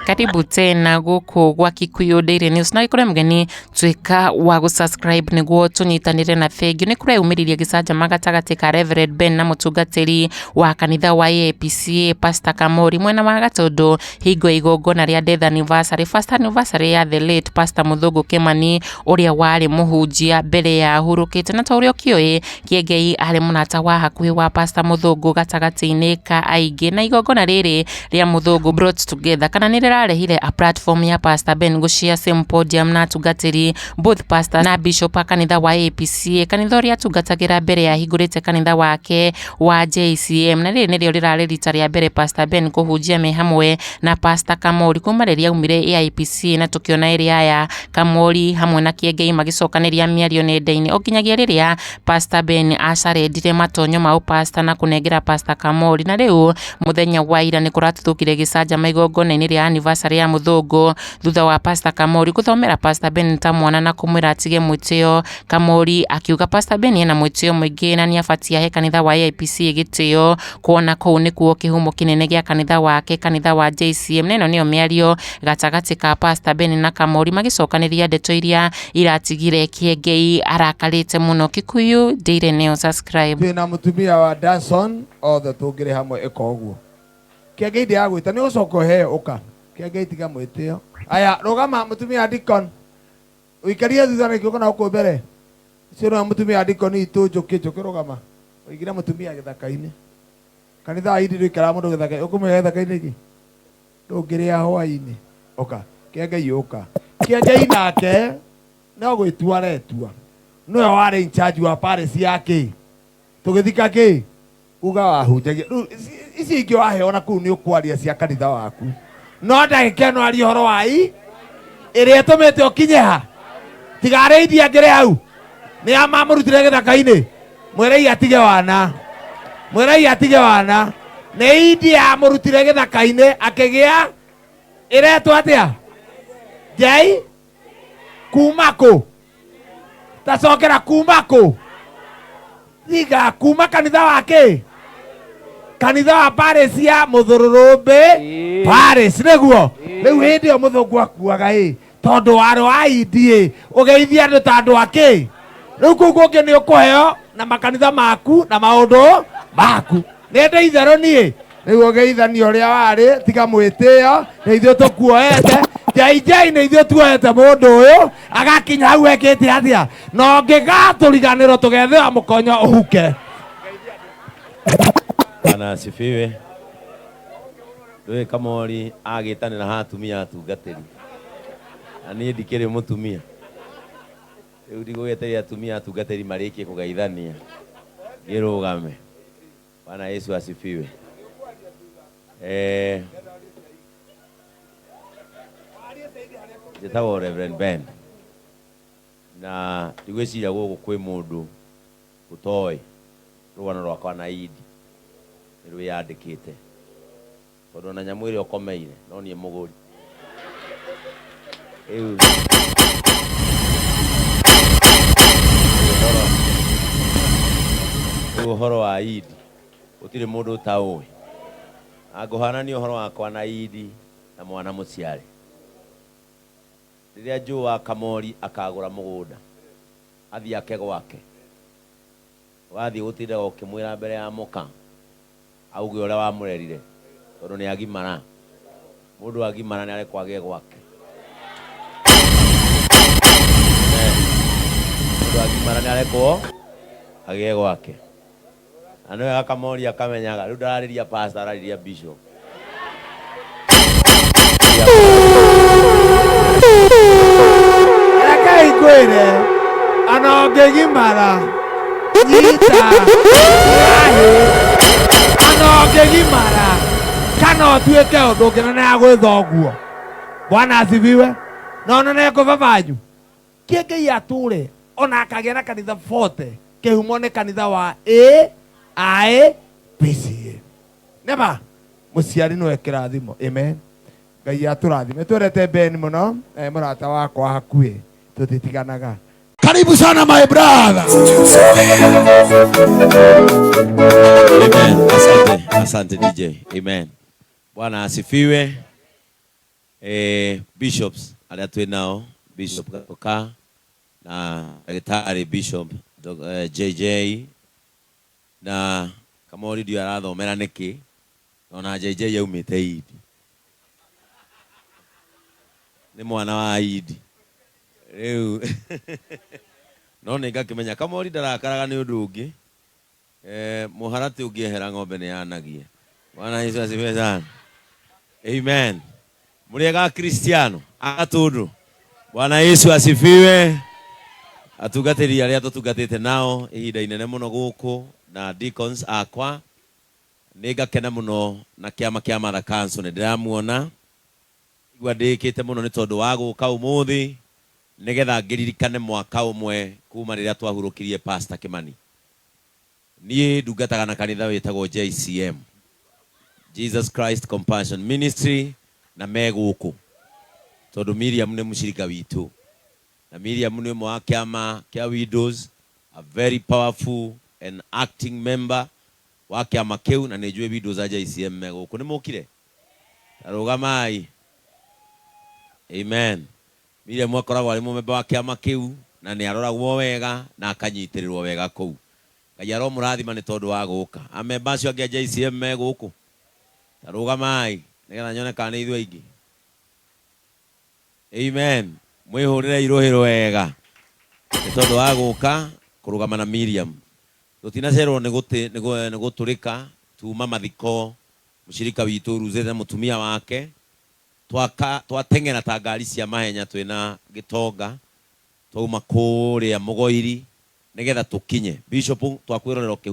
Karibu tena gũkũ gwa Kikuyu Daily News na gĩkũrĩ mũgeni tuĩka wa gũ-subscribe nĩguo tũnyitanĩre na thengiũ. Nĩ kũreyumĩririe gĩcanjama gatagatĩ ka Reverend Ben na mũtungatĩri wa kanitha wa AIPCA Pastor Kamori mwena wa Gatũndũ hingo ya igongona rĩa death anniversary, first anniversary ya the late Pastor Mũthũngũ Kĩmani ũrĩa warĩ mũhunjia mbere ya ahurũkĩte. Na ta ũrĩa ũkĩũĩ Kĩengei arĩ mũrata wa hakuhĩ wa Pastor Mũthũngũ gatagatĩ-inĩ ka aingĩ, na igongona rĩrĩ rĩa Mũthũngũ brought together kana nĩ rĩrarehire a platform ya Pastor Ben gũshare same podium na atungatĩri both pastor na bishop a kanitha wa APCA, kanitha ũrĩa atungatagĩra mbere ya ahingũrĩte kanitha wake wa JCM. Na rĩrĩ nĩrĩo rĩrarĩ rita rĩa mbere Pastor Ben kũhunjia me hamwe na Pastor Kamori kuma rĩrĩa aumire AIPCA, na tũkĩona erĩ aya Kamori hamwe na Kĩengei magĩcokanĩria mĩario nenda-inĩ o nginyagia rĩrĩa Pastor Ben acarendire matonyo ma ũpasta na kũnengera Pastor Kamori. Na rĩu mũthenya wa ira nĩ kũratuthũkire gĩcanjama igongona-inĩ rĩa anniversary ya Mũthũngũ thutha wa Pastor Kamori gũthomera Pastor Ben ta mwana na kũmwĩra atige mwĩtĩo. Kamori akiuga Pastor Ben ena mwĩtĩo mũingĩ na nĩabatie ahe kanitha wa AIPCA gĩtĩo kuona kũu nĩkuo kĩhumo kĩnene gĩa kanitha wake, kanitha wa JCM. Na ĩno nĩyo mĩario gatagatĩ ka Pastor Ben na Kamori magĩcokanĩria ndeto iria iratigire Kĩengei arakarĩte mũno. Kikuyu Daily News, subscribe. Twĩna mũtumia wa Danson othe tũngĩrĩ hamwe ĩka ũguo. Kĩengei ndĩragwĩta nĩ ũcoka ũheo ũka. Kĩengei tiga mwĩtĩo. Aya rũgama mũtumia wa Deacon. Ũikarie thutha na kĩũka na gũkũ mbere. Ũcio nĩwe mũtumia wa Deacon itũ Njũkĩ. Njũkĩ rũgama. Ũigire mũtumia gĩthaka-inĩ. Kanitha wa Indi ndũikaraga mũndũ gĩthaka-inĩ. Ũkũmũiga gĩthaka-inĩ kĩ? Ndũngĩrĩa hwaĩ-inĩ. Ũka. Kĩengei ũka. Kĩengei nake no gwĩtua aretua. Nĩwe warĩ in charge wa parish ya kĩ? Tũgĩthika kĩ? Uga wahunjagia. Rĩu ici ingĩ waheo na kũu nĩ ũkwaria cia kanitha waku. No ndagĩka ĩno aria ũhoro wa i ĩrĩa ĩtũmĩte ũkinye ha. Tiga arĩithi angĩrĩ hau. Nĩ a mamũrutire gĩthaka-inĩ. Mwĩrei atige wana. Mwĩrei atige wana. Nĩ indi yamũrutire gĩthaka-inĩ akĩgĩa ĩretwo atĩa? Njei kuma kũ? Tacokera kuma kũ? Tiga kuma kanitha wa kĩ? Kanitha wa parish ya Mũthũrũrũmbĩ parish nĩguo. Rĩu hĩndĩ ĩyo mũthũngũ akuaga ĩ tondũ warĩ wa indi ĩ ũgeithia andũ ta andũ a kĩ? Rĩu kũu kũngĩ nĩ ũkũheo na makanitha maku na maũndũ maku. Nĩ ndĩ itherũ niĩ. Rĩu ũgeithania ũrĩa warĩ tiga mwĩtĩo nĩ ithuĩ tũkuoete. Njai njai nĩ ithuĩ tuoete mũndũ ũyũ agakinya hau ekĩte atĩa? Na ũngĩgatũriganĩrwo tũgethĩwa mũkonyo ũhuke. Bwana asifiwe. Ndũĩ Kamori agĩtanĩra ha atumia atungatĩri. Na niĩ ndikĩrĩ mũtumia. Rĩu ndigũgĩetereire atumia atungatĩri marĩkie kũgeithania ngĩrũgame. Bwana Yesu asifiwe. Eh, njĩtagwo Reverend Ben na ndigwĩciria gũkũ kwĩ mũndũ ũtoĩ rũgano rwakwa na Idi nĩ rwĩyandĩkĩte tondũ ona nyamũ ĩrĩa ũkomeire no niĩ mũgũri. Rĩu rĩu ũhoro wa Idi gũtirĩ mũndũ ũtaũĩ. Na ngũhanania ũhoro wakwa na Idi na mwana mũciare. Rĩrĩa njũa Kamori akagũra mũgũnda athiĩ ake gwake, ũgathiĩ gũtindaga ũkĩmwĩra mbere ya mũka auge ũrĩa wamũrerire tondũ nĩ agimara. Mũndũ agimara nĩ arekwo agĩe gwake. Mũndũ agimara nĩ arekwo agĩe gwake. Na nĩ wega Kamori akamenyaga rĩu ndararĩria pastor ararĩria bishop. Rekei ngwĩre ona ũngĩgimara nyita kahĩ ona ũngĩgimara kana ũtuĩke ũndũ ũngĩ na nĩ thoguo. Bwana asifiwe. Na ona nĩ kũ babanyu Kĩengei atũre ona akagĩa na kanitha 40 kĩhumo nĩ kanitha wa A I P C A. Nĩma mũciari nĩwe kĩrathimo. Amen. Ngai atũrathime. Twendete Ben mũno, mũrata wakwa hakuhĩ, tũtitiganaga. Karibu sana my brother. Amen. Asante, asante DJ. Amen. Bwana asifiwe. Bishops arĩa twĩ nao, Bishop Gatoka na ndagĩtarĩ Bishop JJ na Kamori, ndio arathomera nĩkĩ ona JJ yaumĩte Idi, nĩ mwana wa Idi rĩu, no nĩ ngakĩmenya Kamori ndarakaraga nĩ ũndũ ũngĩ. Mũharatĩ ũngĩehera ng'ombe nĩ yanagia. Bwana Yesu asifiwe sana. Amen. Mũrĩega Kristiano agatũndũ. Bwana Yesu asifiwe. Atungatĩri arĩa tũtungatĩte nao ihinda inene mũno gũkũ na deacons akwa, nĩ ngakena mũno na kĩama kĩa Mother Council nĩ ndĩramuona, igua ndĩkĩte mũno nĩ tondũ wa gũka ũmũthĩ nĩgetha ngĩririkane mwaka ũmwe kuma rĩrĩa twahurũkirie Pastor Kimani. Niĩ ndungataga na kanitha wĩtagwo JCM, Jesus Christ Compassion Ministry, na me gũkũ tondũ Miriam nĩ mũcirika witũ na Miriam nĩ ũmwe wa kĩama kĩa Widows, a very powerful and acting member wa kĩama kĩu, na nĩ njũĩ Widows a JCM me gũkũ. Nĩ mũkire rũgamai. Amen. Miriam akoragwo arĩ mũmemba wa kĩama kĩu na nĩ aroragwo wega na akanyitĩrĩrwo wega kũu. Ngai aromũrathima nĩ tondũ wa gũka. Amemba acio angĩ a JCM me gũkũ, ta rũgamai nĩgetha nyone kana nĩ ithuĩ aingĩ. Amen. Mwĩhũrĩre irũhĩro wega nĩ tondũ wa gũka kũrũgama na Miriam. Tũtinacerwo nĩ gũtũrĩka tuma mathiko mũcirika witũ ruzĩte na mũtumia wake, twaka twateng'era ta ngari cia mahenya twĩna gĩtonga, twauma kũrĩa Mũgoiri nĩgetha tũkinye. Bishop, twakwĩrorera ũkĩhunjia.